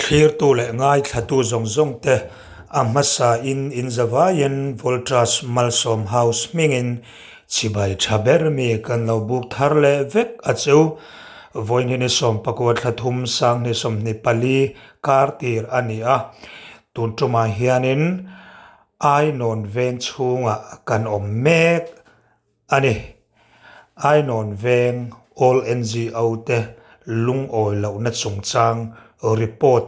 Thlirtu leh ngaithlatu zawng zawng te a hmasa in in zavaiin Voltas Malsawm House hmingin chibai tha ber mi kan lo buk thar leh vek a chu. Vawiin ni 19 thla thum sanghnih 24 kar tir a ni a, tun tumah hianin Ainawn veng chhungah kan awm mek a ni. Ainawn veng All NGO te lungawi lohna chungchang report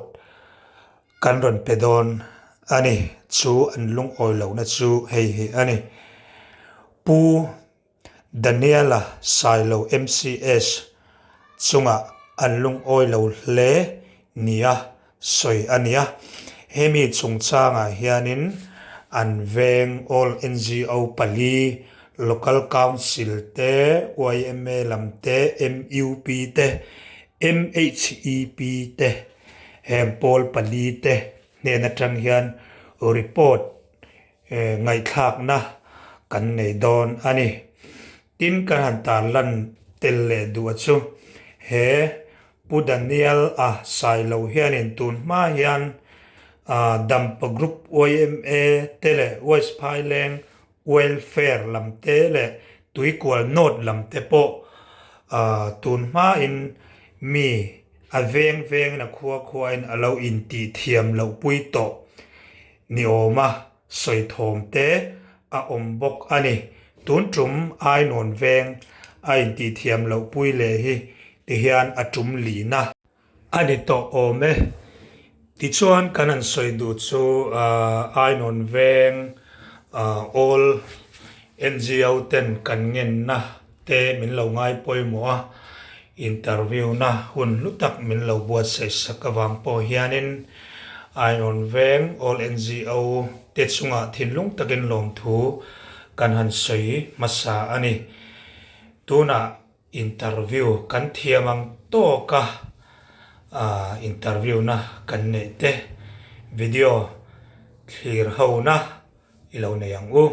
kan rawn pe dawn a ni. Chu an lungawi lohna chu hei hi a ni. Pu Daniela Sailo MCS chungah an lungawi lo hle nia sawi a ni a. Hemi chungchangah hianin an veng All NGO pali, Local Council te, yma lam te, MUP te, MHEP te, heng pawl pali te hnen atang hian report ngaihthlakna kan nei dawn a ni. Tin, kan han tarlan tel leh duh a chu he Pu Daniel a Sailo hianin tun hma hian Dampa Group yma te leh West Phaileng Welfare lam te leh Tuikual North lam te pawh tun hmain mi a veng vengin a khua khuain a lo intih thiam loh pui tawh ni awma sawi thawm te a awm bawk a ni. Tun tum Ainawn veng a intih thiam loh pui leh hi ti hian a tum lihna a ni tawh awm e. Tichuan kan han sawi duh chu Ainawn veng All NGO ten kan ngenna te min lo ngai pawimawh a, interview na hun hlu tak min lo buatsaih sak avang pawh hianin Ainawn veng All NGO te chungah thinlung takin lawmthu kan han sawi hmasa a ni. Tunah interview kan thiam ang tawk a, interview na kan neih te video thlir ho na i lo nei ang u.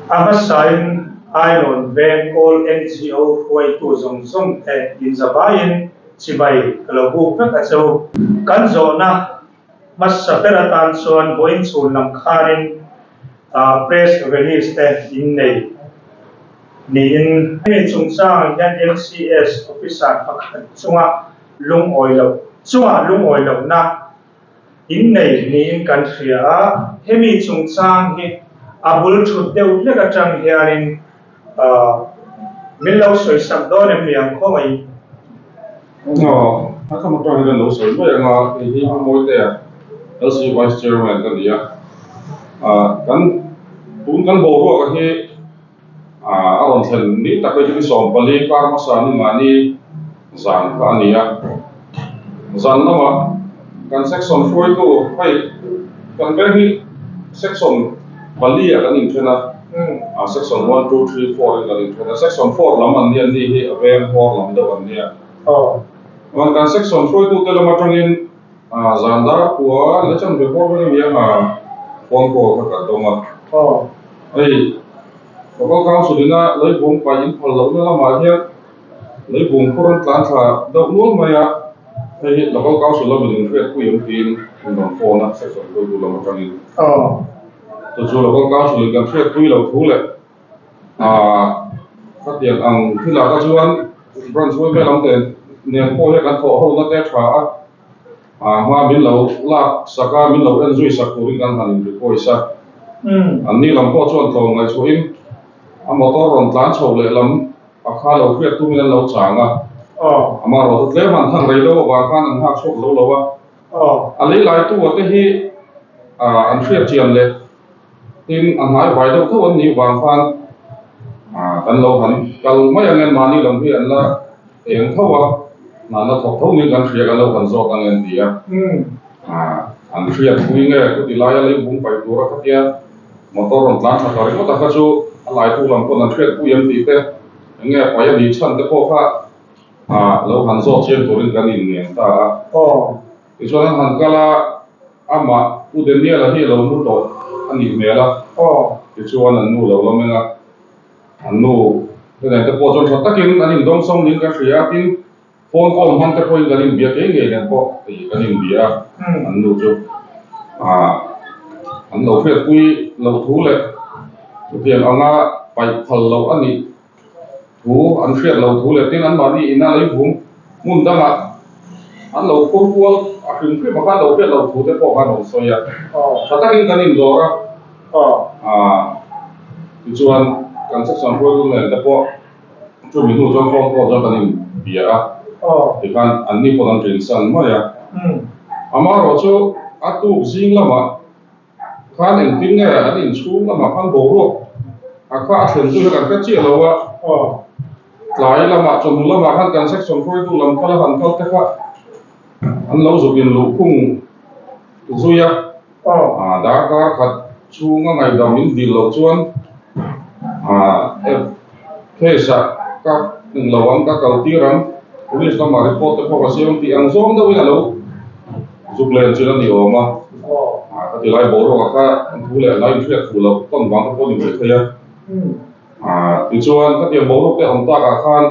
A hmasain Ainawn Veng All NGO hruaitu zawng zawng te inzavaiin chibai ka lo buk vek a chu. Kan zawhna hmasa ber atan chuan vawiin chhun lam khanin press release te in nei niin hemi chungchangah hian MCS officer pakhat chunga lungawi loh chunga lungawi lohna in nei niin kan hria a, hemi chungchang hi a bul thut deuh hlek atang hianin min lo sawi sak dawn em niang khawngaih. Aw, a kham atang hian lo sawi mai ang a, hei hi Mawitea LC Vice Chairman ka ni a, kan tun kan boruak hi a rawn thlen ni tak hi 14 kar hmasa ni mahni zan kha a ni a, zan lamah kan section hruaitu hei kan veng hi section pali ah kan inthen a, section one two three four in kan inthen a, section four lam an nia ni hi a veng hmawr lam deuh an nia. Chuan kan section hruaitute lam atangin zan dar kua leh chanve bawr vel ania phone call kha kan dawng a. Hei local council ina leibung paih in phal lohna lamah hian leibung phur an tlan thla deuh nual mai a, hei hi local council lamin in hriatpui ang tiin min rawn phone a section hruaitu lam atangin. Chu chu local council in kan hriatpui loh thu leh Khatiang ang thilah kha chuan branch huai vel ang te nen pawh hian kan thawh ho na te tha a, hma min lo lak sak a, min lo en zui sak turin kan han in request a. An ni lam pawh chuan tlawm ngaihchhuahin a motor rawn tlan chho leh lam a kha lo hriat tumin an lo chang a, amaherawhchu tlem han thang rei deuh avang khan an nghak chhuak zo lo a. A lei laitu a te hi an hriat chian leh Tin, a hnai vai deuh tho an nih vang khan kan lo han kal mai ang en, mahni lam hi an la eng tho a, hnahna thawk tho niin kan hria kan lo han zawt ang en ti a, an hriat pui nge chuti laia leibung paih tura khatia motor rawn tlan thla ta ringawt a kha chu a laitu lam pawn an hriat pui em tih te, eng nge paih a nih chhan te pawh kha lo han zawt chiang turin kan inngen ta a. Tichuan an han kal a, amah Pu Daniel-a hi a lo mu tawh. a nih hmel a, tichuan an nu lo la meng a, an nu te nen te pawh chuan tha takin an indawngsawng niin ka hria a, tin phone call hman te pawhin kan inbia kei ngei nen pawh hei kan inbia a, an nu chu ah an lo hriatpui loh thu leh chutiang anga paih phal loh a nih thu an hriat lo thu leh tin anmahni ina leivung hmun dangah an lo phur kual a hrim hrim a khan lo hriat lo thu te pawh khan rawn sawi a, tha takin kan indawr a, ah tichuan kan section hruaitu nen te pawh chumi hnu chuan phone call chuan kan inbia a, tikhan anni pawh an rinsan mai a, amaherawhchu a tuk zing lamah. Khan engtin nge an inchhung lamah khan boruak a kha a thlen chu hi kan hre chiah lo a, tlai lamah chawhnu lamah khan kan section hruaitu lam kal a han kal te kha an lo zuk in luhkhung zui a, darkar khat chhunga ngaihdam min dil loh chuan case ah ka eng lo ang ka kal tir ang, police lamah report te pawh ka siam ang tih ang zawng deuhin a lo zuk len chin a ni awm a. Ka ti lai boruak ah kha an thu leh lai inhriat fuh loh tawn vang te pawh ni mai thei a. Tichuan khatiang boruak te awm tak ah khan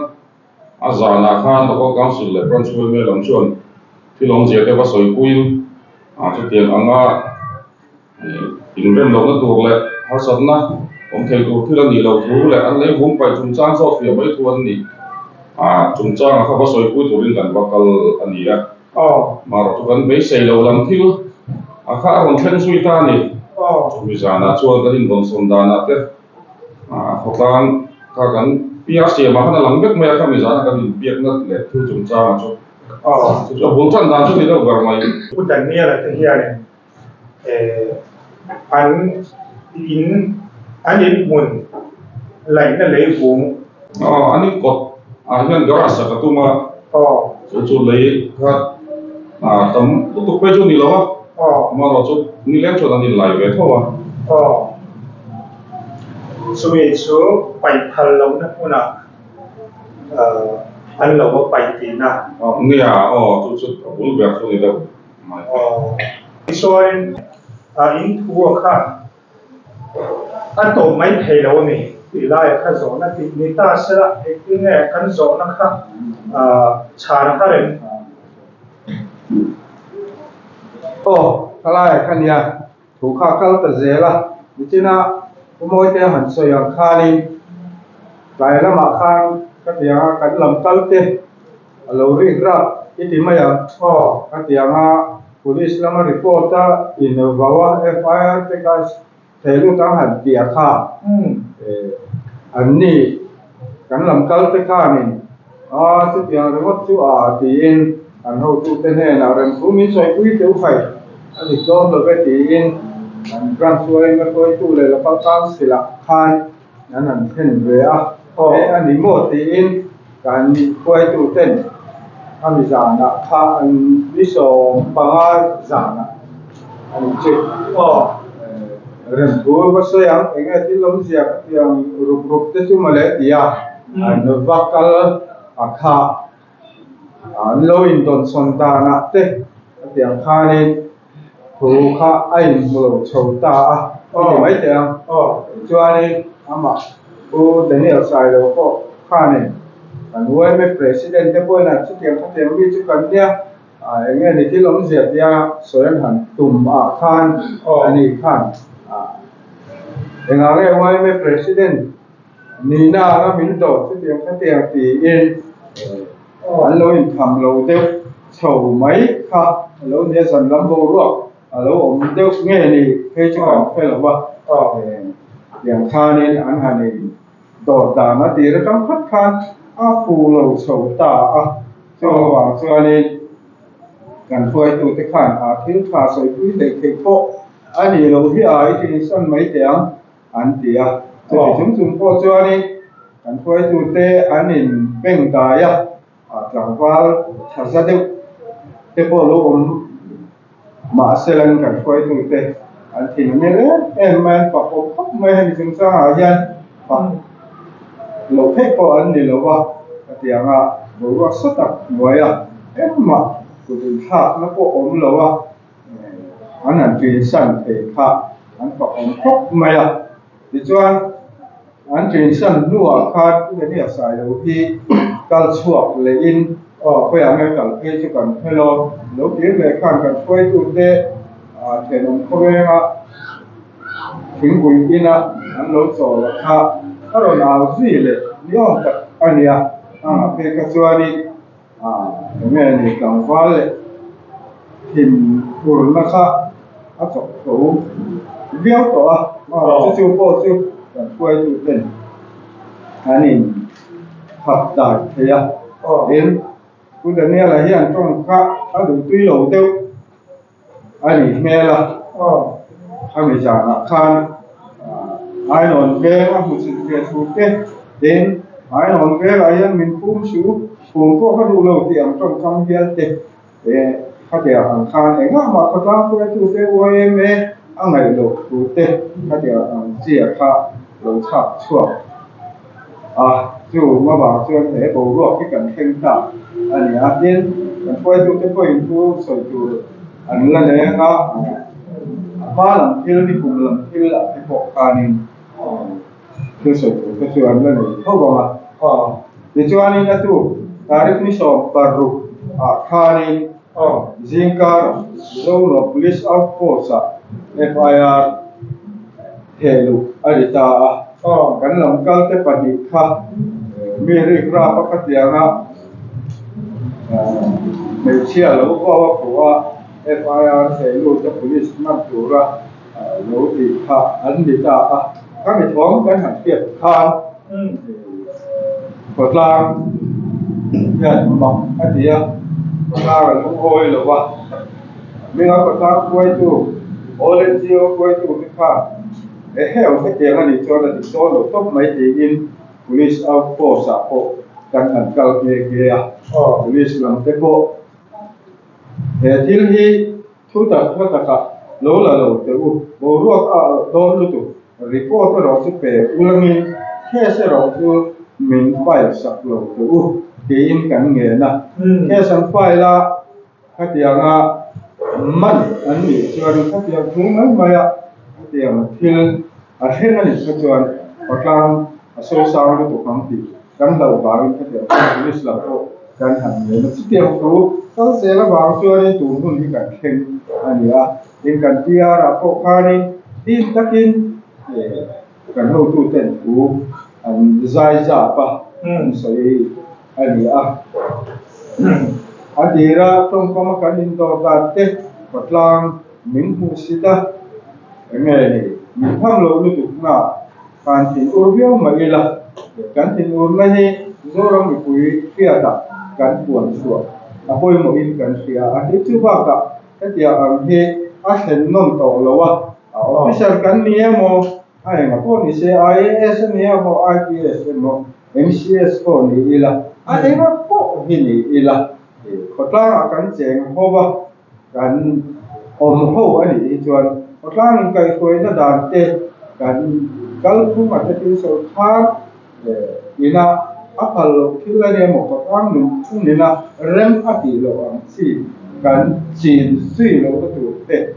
a zan ah khan local council leh branch yma lam chuan thil awmzia te va sawi puiin chutiang anga inrem lohna tur leh harsatna awm thei tur thil a nih loh thu leh an lei vum paih chungchang zawt fiah mai thu an nih chungchang ah kha va sawi pui turin kan va kal a ni a. Marawh chu kan beisei lo lam thil a kha a rawn thleng zui ta a ni. Chumi zanah chuan kan invawnsawn danah te khawtlang kha kan PR siamah khan a lang vek mai a, khami zana kan inbiakna leh thil chungchangah chu chu chu a bul tan dan chu ni deuh ber mai. Pu Daniel-a te hianin an in an inhmun laihna leivung. An in kawt ah hian garage sak a tum a, chu chu lei kha tam lutuk phei chu ni lo a, amaherawh chu nileng chuan an inlai ve tho a. Chumi chu paih phal lohna hmunah an lo va paih tihna. Nia aw chu chu a bul ber chu ni deuh. Tichuan in thu a khan a tawp mai thei lo a ni tih laia kha zawhna tih ni ta sela engtin nge kan zawhna kha chhan a har em? Aw, ka laiah kha nia thu kha kal ta zel a, nichina Pu Mawite han sawi ang khanin tlai lamah khan ka tiang a kan lam kal te A lo rik rap i ti mai ang. Aw, ka ti ang a, Police lama report a in vau a, FIR te kha thei lut ang han ti a kha. An ni, kan lam kal te khanin a chutiang ringawt chu a tiin an hotute hnenah remthu min sawipui teuh fai a dik dawn lo ve tiin an branch yma hruaitu leh local council ah khan an han thlen ve a, he a ni maw tiin kan hruaitu ten a mi zanah kha an ni 15 zanah an check remthu va sawi ang eng nge thil awmzia ka ti ang rup rup te chu mawle ti a an va kal a kha an lo indawnsawn danah te a ti ang khanin Thu kha a inhmu lo chho ta a, i ti mai teh ang. Tichuanin amah Pu Daniel Sailo pawh khanin kan yma President te pawhin an chutiang khatiang mi chu kan nia, eng nge ni thil awmzia tia sawi an han tum ah khan ani khan engah nge yma President nihna anga min dawr chutiang khatiang tiin An lo intham lo deuh chho mai kha a lo nia, zan lam boruak a lo awm deuh nge ni phei chu kan hre lo va, tiang khanin an han in dawr dan a tir atang khat khan a fu lo chho ta a, chu avang chuanin kan hruaitute khan a thil tha sawipui theih theih pawh a nih loh hi a i tihsan mai teh ang. An ti a. Chuti chung chung pawh chuanin kan hruaitute an in beng dai a, tlangval tha za deuh te pawh lo awm mahselan kan hruaitute an thin a hmel em em mai, an fak awm khawp mai hemi chungchangah hian fak loh theih pawh an ni lo va, hetiang a boruak sa tak hnuai a engmah kut inthlakna pawh awm lo a. An han ṭinsan thei kha an fak awm khawp mai a. Tichuan, an ṭinsan hnuah khan Pu Daniel Sailo hi kal chhuak lehin khawiah nge kal phei chu kan hre lo. Lo kir leh khan kan hruaitute thenawm khawvenga thingpui ina an lo chawl a kha a rawn au zui leh ni awm tak a nia. A ngah phei kha chuanin enge ni tlangval leh thinurna kha a chawk tho viau tawh a, chu chu pawh chu kan hruaitu ten an in khap dai thei a. Tin, Pu Daniel-a hian tawng kha a duhtui lo deuh a nih hmel a, khami zanah khan Ainawn veng a hmu chhit ve thu te, tin Ainawn vengah hian min phum su, phum pawh ka duh lo tih ang tawngkam hial te khatiang ang khan engah mah khawtlang hruaitute YMA a ngaih loh thu te khatiang ang chia kha lo chhak chhuak a, chu avang chuan he boruak hi kan thleng ta a ni a, tin kan hruaitute pawhin thu sawi tur an la leng a, a hma lam thil ni kum lam thil ah te pawh khanin thil sawi tur te chu an la nei tho vang a, tichuanin a tuk tarikh ni 16 ah khanin zingkar Zolo Police Outpost ah FIR Thehluh a ri ta a, kan lam kalte pahnih kha mi rik rap a khatianga hmeichhia lo vau a phuh a, FIR thehlut a police hman tura lo tih kha an ni ta a. Khami thawm kan han hriat khan khawtlang hian mak a ti a, khawtlang a lungawi lo va. Hminga khawtlang hruaitu All NGO hruaitu te khan eheu hetiang a nih chuan a dik dawn lo tawp mai tiin Police outpost ah pawh kan han kal nghe nghe a, Police lam te pawh he thil hi thu tak hla takah lo la lo teh u, boruak a alh dawn lutuk, report erawh chu pe ulangin case erawh chu min file sak lo teh u tiin kan ngen a, case an file a. Khatianga man an nih chuan khatiang thu mai maia khatiang thil a thleng a nih kha chuan khawtlang a sawi sang lutuk ang tih kan hlauh vangin khatiang chuan police lam pawh kan han ngen a. Chutiang thu kal zel avang chuanin tun hun hi kan thleng a ni a, tin kan PR ah pawh khanin tin takin kan hotuten thu an zai zap a, an sawi. a ni a. A tira tawngkama kan indawr dan te khawtlang min hmuh sit a, enge ni min tham loh lutuk na kan thin ur viau mai ila, kan thin urna hi Zoram mipui hriatah kan puan chhuah a pawimawhin kan hria a ti. Chu bakah hetiang ang hi a thlen nawm tawh lo a, officer kan ni emaw a engah pawh ni se IAS a ni emaw IPS emaw MCS pawh ni ila, a enga pawh hi ni ila, khawtlangah kan cheng ho va, kan awm ho a nih hi chuan khawtlang inkaihhruaina dan te, kan kalphunga te thil sawrkhar ina a phal loh thil a nia maw, khawtlang nunphung ina rem a tih loh ang chi kan chin zui lohna tur te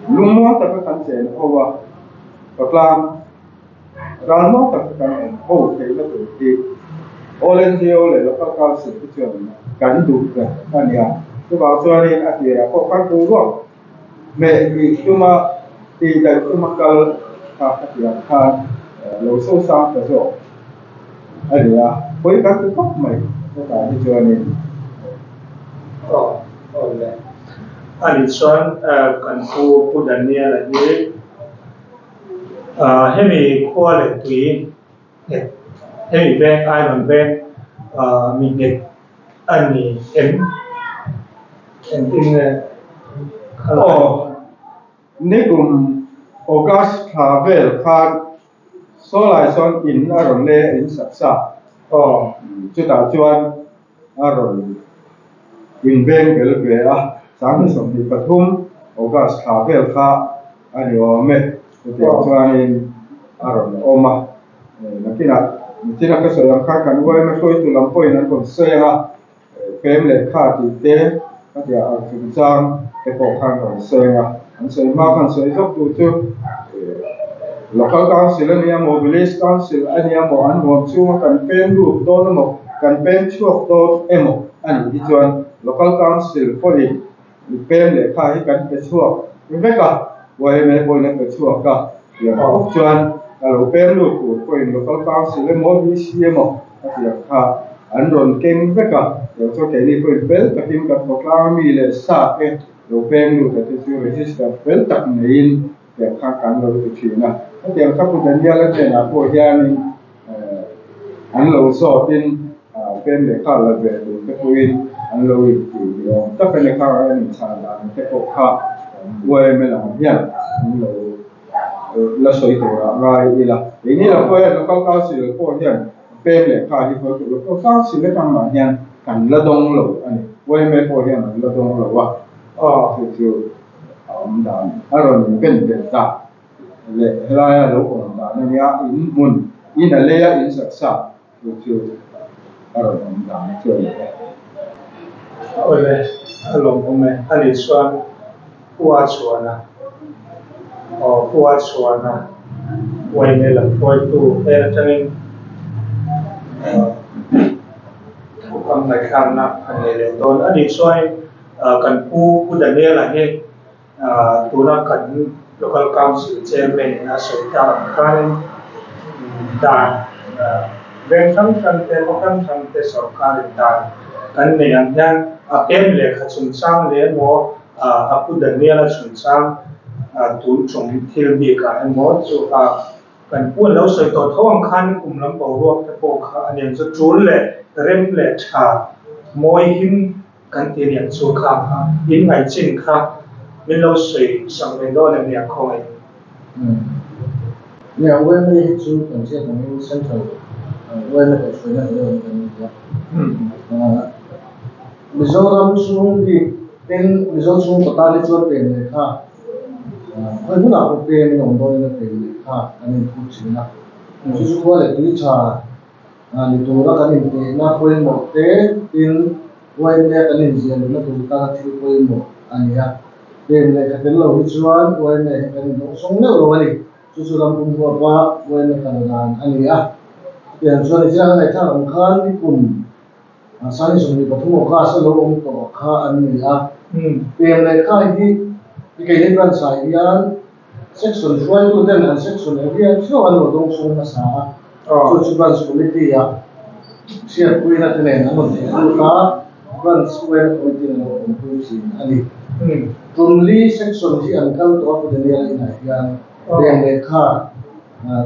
lungmuang taka kan chen ho a, khawtlang. Ralmuang tak chu kan awm ho theihna tur hi All NGO leh Local Council te chuan kan duh ber a ni a. Chuvang chuanin a tirah pawh kan duh ruak hmeh mih tuma tih daih tuma kal kha ka ti ang khan lo sosang ta zawk a ni a. Pawi kan ti khawp mai hetah hi chuanin. Aw, aw le. Ani chuan kan pu Pu Daniel-a hi Hemi khua leh tui nghet, hemi veng Iron veng mi nghet a ni em? Engtin nge kha la Aw, nikum August thla vel khan Sawlai sawn in a rawn le in sak sa. Aw, chutah chuan a rawn inveng bel ve a, 2023 August thla vel kha a ni awm e, chutiang chuanin a rawn awm a, nakinah nichina ka sawi ang khan kan yma hruaitu lam pawhin an rawn sawi ang a, pem lehkha tih te ka tia ang chungchang te pawh khan rawn sawi ang a. An sawi hma khan sawi zawk tur chu Local Council a nia maw, Village Council a nia maw, an huam chhunga kan peng lut dawn emaw, kan peng chhuak dawn emaw a nih hi chuan Local Council pawhin pem lehkha hi kan pe chhuak vek a, YMA pawhin a pe chhuak a, tiang bawk chuan a lo peng lut tur pawhin Local Council emaw, VC emaw a tiang kha an rawn keng vek a, tiang chuan keini pawhin fel takin kan khawtlang ami leh sa te lo peng lut a te chu register fel tak neiin tiang kha kan lo ti thin a. Hetiang kha Pu Daniel-a hnenah pawh hianin an lo zawtin pem lehkha la ve tur te pawhin an lo inti ni awm tak a ni kha an inchhan dan te pawh kha YML ang hian an lo la sawi turah ngai ila. Keini lam pawh hian Local Council pawh hian pem lehkha hi hawi tur Local Council atang mah hian kan la dawng lo a ni. YMA pawh hian an la dawng lo a, chu chu a awm dan a rawn ben belh ta leh helaia lo awm dan a nia, in hmun in a leia in sak sa chu chu a rawn awm dan chu a ni e. Awle, a lawmawm e. A nih chuan Pu a chhuan a, aw Pu a chhuan a, uaime lam hruaitu hnen atangin thukam ngaihthlakna a nei leh dawn. A nih chuanin kan pu Pu Daniel-a hi tuna kan Local Council Chairman in a sawi tak ang khanin dan veng hrang hrang te, khaw hrang hrang te sorkarin dan kan nei ang hian a pem lehkha chungchang leh emaw a pu Daniel-a chungchang tun tum thil bikah emaw chu a kan pu an lo sawi tawh tho ang khan kum lam boruak te pawh kha a nen chu tul leh rem leh tha mawi him kan ti aniang chu kha kha in ngaihchin kha min lo sawi sak ve dawn em nia khawngaih. Nia UMA hi chu kan hriat angin Central UMA kaihhruaina hle awm kan ni a. Mizoram chhung bik tin Mizo chhungkaw tan hi chuan pem lehkha khawi hmunah pawh pem in awm dawnin a pem lehkha kan inphut thin a. Chu chu khua leh tui tha ni tura kan inpehna pawimawh te tin YMA kan inziah luhna tur tana thil pawimawh a ni a. Pem lehkha tel lo hi chuan YMA hi kan indawhsawng meuh lo a ni. Chu chu ram pum huapa YMA kal dan a ni a. Chutiang chuan i thil an ngaihthlak ang khan nikum Sani 23 August a lo awm tawh kha an ni a. Pem lehkha hi keini branch ah hian section hruaitu ten an section area theuh an lo dawng sung hmasa a. Chu chu branch committee ah hriatpuina te nen an rawn theh lut a, branch uaina committee in a lo awmpui thin a ni. Tumli section hi an kal tawh a Pu Daniel inah hian pem lehkha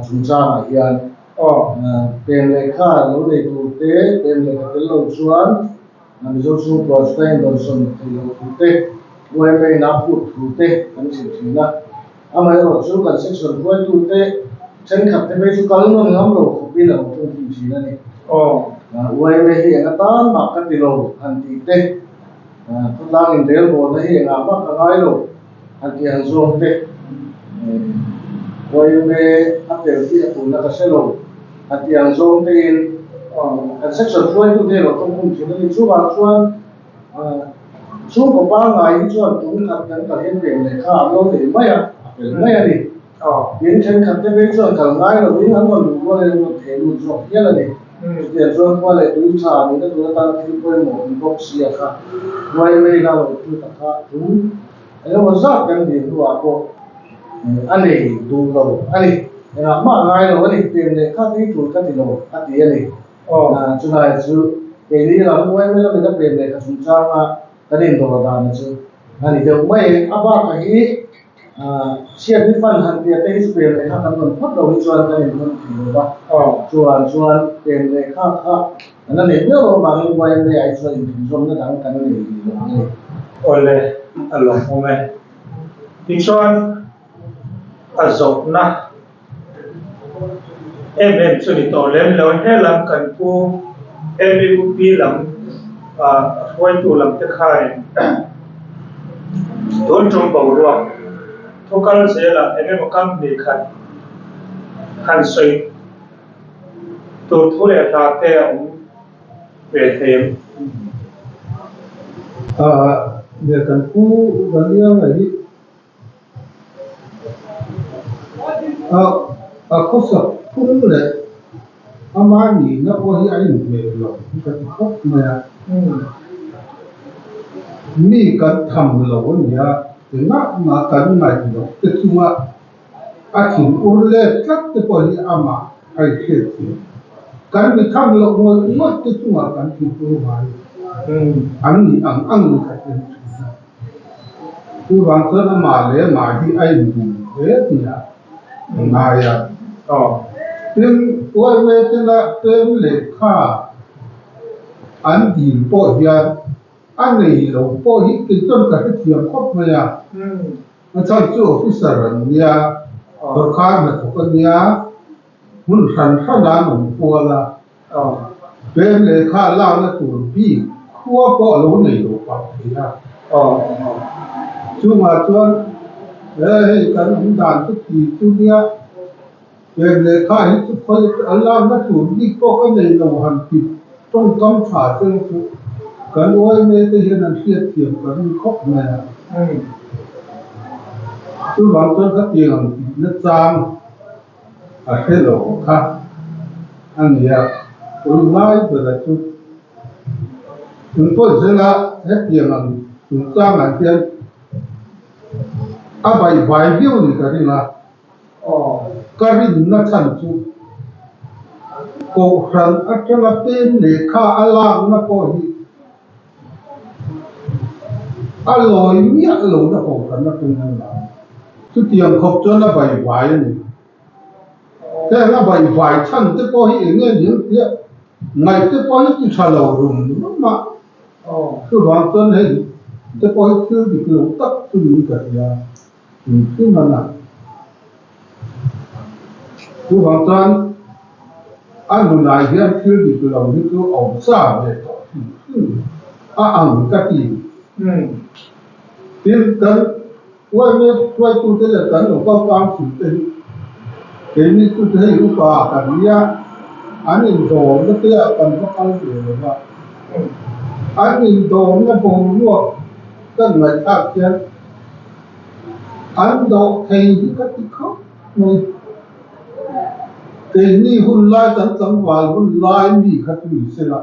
chungchangah hian Pem lehkha lo nei tur te, pem lehkha tel lo chuan Mizo chhungkua chu ka indawnsawn thei lo thu te, YMA in a phut thu te kan hrilh thin a. Amaherawh chu kan section hruaitu te thenkhat te phei chu kal nawn ngam lo khawpin a lo tawngkhum thin a ni. YMA hi eng atan mah ka ti lo han tih te, khawtlang inrelbawlna hi engah mah ka ngai lo. A ti ang zawk te YMA a tel tih a tulna ka hre lo. A ti ang zawng tein kan section hruaitu te erawh tawngkhum thin a ni. Chuvang chuan chhungkaw pangngai hi chuan tum khat kan kal hian pem lehkha an lo nei mai a, a fel mai a ni. Tin, thenkhat te phei chuan kal ngai lovin an rawn luh rual in an rawn theh lut zawk hial a ni. Chutiang chuan khua leh tui tha nihna tur atana thil pawimawh ni bawk si a kha YMA ina lo thu ta kha tum Engemaw zat kan dil hnuah pawh a nei duh lo a ni. Engah mah ngai lo a ni, pem leh kha tei tul ka ti lo a ti a ni. Chulai chu keini lam uaime lamin a pem lehkha chungchanga kan indawr dan chu a ni deuh mai e. A bakah hi chhiat ni fan han tia te hi chu pem lehkha kan rawn phawt lo hi chuan kan inhawn thei lo va. Chuan chuan pem lehkha kha Kan la nei miau lo avangin YMA ah hi chuan inthinzawmna dang kan nei rih lo a ni. Awle, a lawmawm e. Tichuan, a zawhna em em chu ni tawh lem lo. He lam kan pu MUP lam hruaitu lam te khain tun tum boruak thu kal zelah eng emaw company khat han sawi Tur thu leh hla te a awm ve thei em? Aah, nia kan pu Daniel-a hi A a khawsak phung leh ama nihna pawh hi a inhmeh lo hi ka ti khawp mai a. Mi kan tham lo a nia, engah mah kan ngaih loh te chunga a thin ur let tlat te pawh hi amah a inhriat thiam. Kan mi tham loh ngawih ngawih te chungah kan thin ur ngai an nih ang angin ka en thin a. Chuvang chuan amah leh amah hi a inbum hle tih a ngai a. Tin, uaime tena pem lehkha an dil pawh hian a nei lo pawh hi kei chuan ka hrethiam khawp mai a. A chhan chu officer an nia, sawrkar hnathawk a nia, hmun hran hran an awm kual a. Pem lehkha lakna tur bik khua pawh a lo nei lo pah thei a. Chungah chuan he hei kan awm dan chu ti chu nia, pem lehkha hi chu khawi a lakna tur bik pawh ka nei lo han ti tawngkam tha cheu chu kan uaime te hian an hriatthiam ka ring khawp mai a. Chuvang chuan khatiang ang tihna chang a hre lo kha a ni a, tunlai bera chu engpawh zela hetiang ang chungchangah hian a baihvai viau ni ka ring a, ka rinna chhan chu Kohhran atanga pem lehkha a lakna pawh hi A lawi miah lo na kohhran atang an la. Chutiang khawp chuan a baihvai a ni. Heng a baihvai chhan te pawh hi eng nge ning tia ngaih te pawh hi ti tha lo rum rum a. Chuvang chuan hei te pawh hi thil dik lo tak chu niin ka hria. Engkim a na. Chuvang chuan a nunah hian thil dik lo hi chu a awm sa ve tawh hrim hrim a ang ka ti. Tin, kan uaime hruaitute leh kan local council te hi keini chu hei upa kan nia, an indawrna te ah kan va kal ve lo va, an indawrna boruak kan ngaihthlak hian An dawh thei hi ka ti khawp mai. Keini hun lai kan tlangval hun lai mi kha chu ni se la,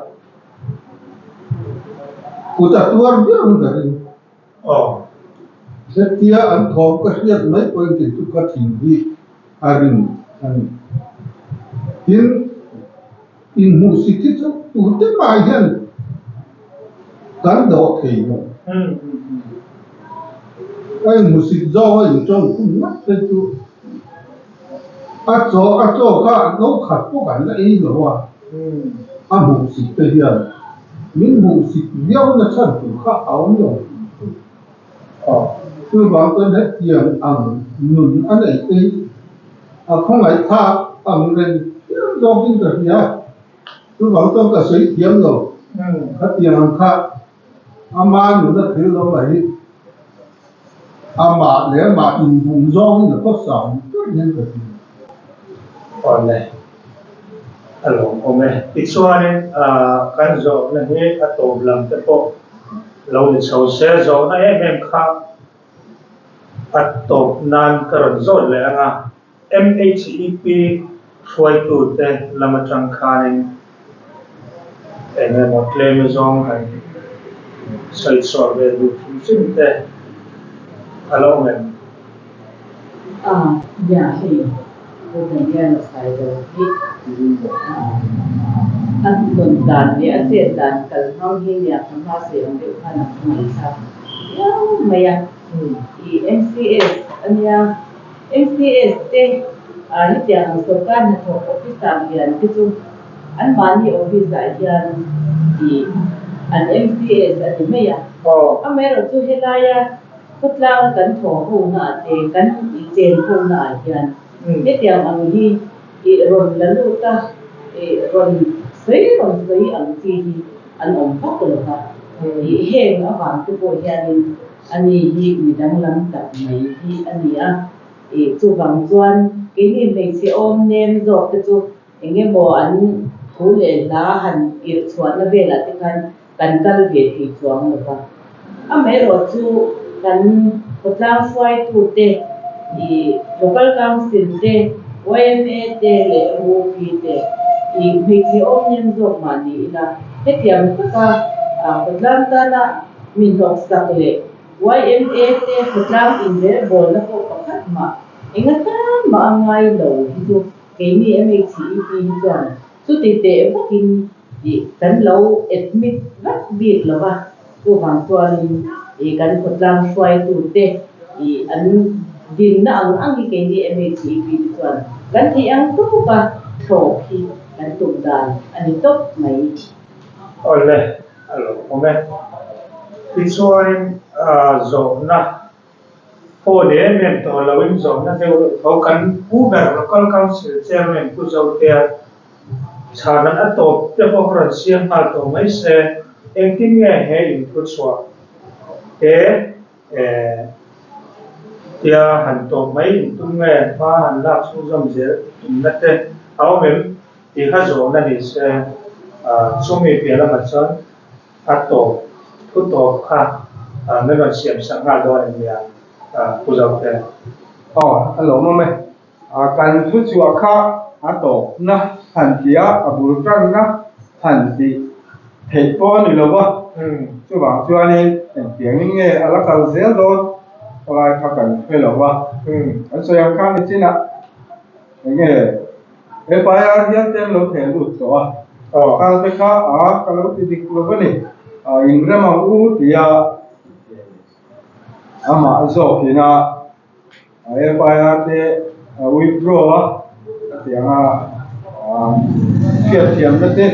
kut a tuar viau in ka ring. Aw, hetia an thawm ka hriat mai pawhin kei chu ka thin hi a ring a ni. Tin, inhmuhsit hi chu tute mai hian Kan dawh thei lo. A inhmusit zawng a intawng khum ngawt te chu a chaw a chaw kha no khat pawh kan la ei lo a, a hmuhsit te hian min hmuhsit viau na chhan tur kha a awm lo. Chuvang chuan hetiang ang nun a neih te hi a khawngaihthlak ang reng phian zawkin ka hria. Chuvang chuan ka sawi thiam lo. Khatiang ang kha ama nuna thil lo lah hi amah leh amah inbum zawngin a khaw sang ber hian ka hria. Awle, a lawmawm e. Tichuanin kan zawhna hi a tawp lam te pawh lo ni chho se, zawhna em em kha a tawp nan ka rawn zawt leh ang a. MHEP hruaitute lam atang khanin eng emaw tlem zawng han sawi chhuah ve duh hrim hrim te a lo awm em? A, nia hei Pu Daniel a sai lo hi a nun dan leh a chet dan kal hmang hi nia ka hma sawi ang deuh khan a khawngaihthlak viau mai a. I MCS a nia. MCS te hetiang ang sawrkar hnathawk officer lian te chu anmahni office ah hian ih an MCS a ni mai a. Amaherawh chu helaia khawtlang kan thawh ho na ah te kan ih chen ho na ah hian hetiang ang hi ih rawn la lut a ih rawn sawi rawn sawi ang chi hi an awm vak lo va. Ih heng avang te pawh hianin Ani hi mi danglam tak mai hi a ni a, ih chuvang chuan keini hmeichhe awm nem zawk te chu eng emaw an thu leh hla han irh chhuahna velah te khan kan kal ve thei chuang lo va. Amaherawh chu kan khawtlang hruaitute I Local Council te, yma te leh MUP te i hmeichhe awm nem zawk mah ni ila, hetiang taka khawtlang tana mi hnawksak leh yma te khawtlang inrelbawlna pawh pakhat mah enga tan mah a ngai lo hi chu keini MHEP hi chuan chuti teh vakin i kan lo admit vat bik lo va, chuvang chuanin i kan khawtlang hruaitute i an dinna ang ang hi keini MHEP te chuan kan theih ang tawk a thlawp hi kan tum dan a ni tawp mai. Awle, a lo awm e. Tichuanin zawhna Aw leh em em tawh lo in zawhna deuh reuh tho kan pu ber Local Council Chairman Pu Zotea chhan an a tawp te pawh ka rawn siam nghal tawh mai se, engtin nge he inthu chhuah te tia han tawp mai intum nge hma han lak chhunzawm zel tumna te a awm em tih kha zawhna ni se, chumi piah lamah chuan A tawp, thu tawp kha min rawn siam sak nghal dawn em nia Pu Zote? Aw, a lawmawm e. Kan thu chhuah kha a tawpna han tih a, a bul tanna han tih theih pawh a ni lo va. Chuvang chuanin engtiangin nge a la kal zel dawn palai kha kan hre lo va. Kan sawi ang khan nichinah eng nge FIR hian te an lo theh lut tawh a, khang te kha a ka lo ti dik lo a ni, inrem ang u tia amah zawkin a FIR te a withdraw a, a ti ang a, hriatthiamna te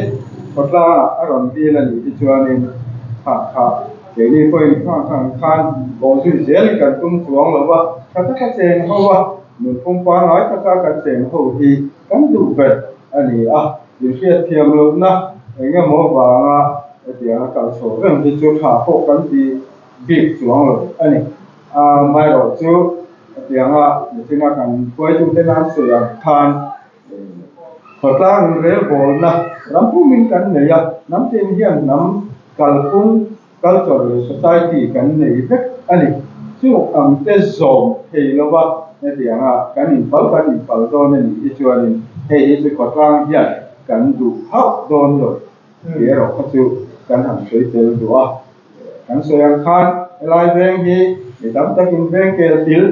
khawtlangah a rawn dil a nih hi chuanin khang kha keini pawhin khang khang khan bawhzui zel kan tum chuang lo va, tha taka cheng ho a. Nunphung pangngai taka kan cheng ho hi kan duh ber a ni a, inhriatthiam lohna eng emaw vanga hetianga kal chho reng hi chu tha pawh kan ti bik chuang lo a ni. Amaherawh chu hetianga mihringa kan hruaitute nan sawi ang khan khawtlang inrelbawlna ram pumin kan nei a, hnam tin hian hnam kalphung Culture leh society kan nei vek a ni. Chu ang te zawm thei lova hetianga kan inpal kan inpal dawn a nih hi chuanin hei hi chu khawtlang hian kan duh hauh dawn lo tih erawh kha chu kan han sawi tel duh a. Kan sawi ang khan helai veng hi mi tam takin veng kel til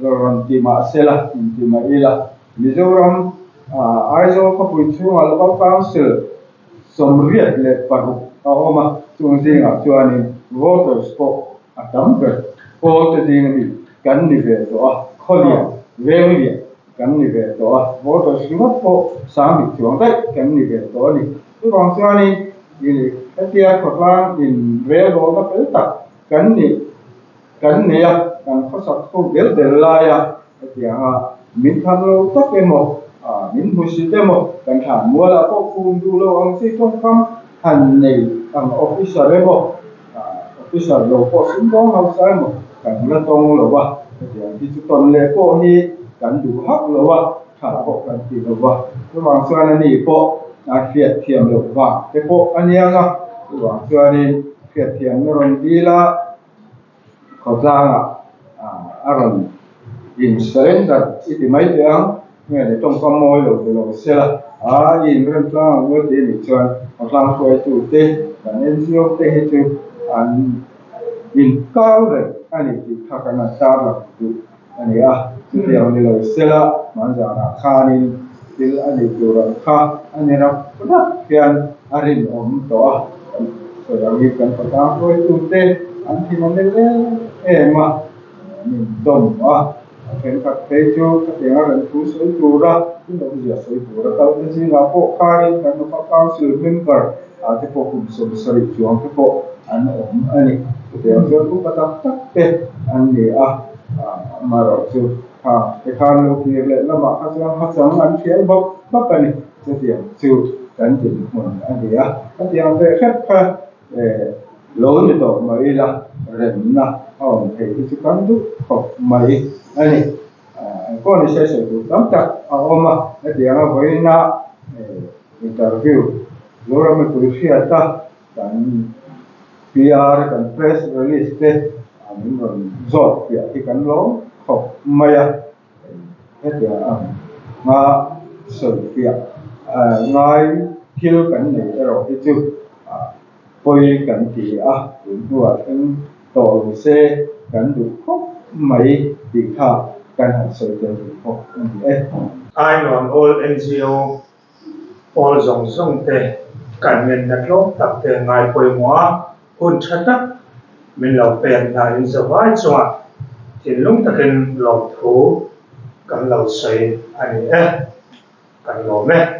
rawn ti mah sela inti mah ila Mizoram Aizawl khawpui chhungah Local Council 86 a awm a, chung zingah chuanin voters pawh a tam ber. Pawl te zing ami kan ni ve tawh a, khawlian, venglian kan ni ve tawh a, voters ringawt pawh sanghnih chuang daih kan ni ve tawh a ni. Chuvang chuanin hetia khawtlang in relbawlna fel tak kan nih kan nei a, kan khawsak ho del del laia hetianga min tham lo tak emaw, min hmusit emaw, kan thlan mualah pawh phum duh lo ang chi tawngkam han nei ang officer emaw, officer lo pawh sumdawng hausa emaw kan la tawng lo va, hetiang hi chu tawn leh pawh hi kan duh hauh lo a, tha pawh kan ti lo va, chuvang chuan ani pawh a hriatthiam loh vang te pawh a nia nga, chuvang chuanin hriatthiamna rawn dil a. Khawtlangah a rawn in surrender i ti mai teh ang, nge ni tawngkam mawi lo ti lo sela, a i inrem tlang ang u ti a nih chuan khawtlang hruaitu te kan NGO te hi chu an inkau reng a ni tih kha kan han tar lang duh a ni a, chutiang ni lo sela hmanzanah khanin thil a nih tur ang kha a ni rap rap hian a rinawm tawh a, kan sawi angin kan khawtlang hruaitute an thinawm em em a, an indawm a, a thenkhat phei chu khatianga kan thu sawi tura inawmzia sawi tura kal te zingah pawh khanin kan Local Council member ah te pawh kum 70 chuang te pawh an awm a ni. Chutiang chuan upa tak tak te an ni a, amaherawh chu kha tikhan lo kir leh lamah kha chuan hachang an thial bawk bawk a ni. Chutiang chu kan dinhmun a ni a, khatiang ve hrep kha lo ni tawh mai ila remna a awm thei hi chu kan duh khawp mai a ni. Engpawh ni se sawi tur tam tak a awm a, hetianga vawiina interview Zoram mipui hriata kan PR kan press release te min rawn zawt piah hi kan lawm khawp mai a. Hetiang ang nga sawifiah ngai thil kan nei erawh hi chu pawi kan ti a, tun hnuah thleng tawh lo se kan duh khawp mai tih kha kan han sawi tel duh bawk a ni e. Ainawn All NGO pawl zawng zawng te kan ngenna tlawm tak te ngai pawimawh a, hun tha tak min lo pek hna in zavai chungah thinlung takin lawmthu kan lo sawi a ni e, kan lawm e.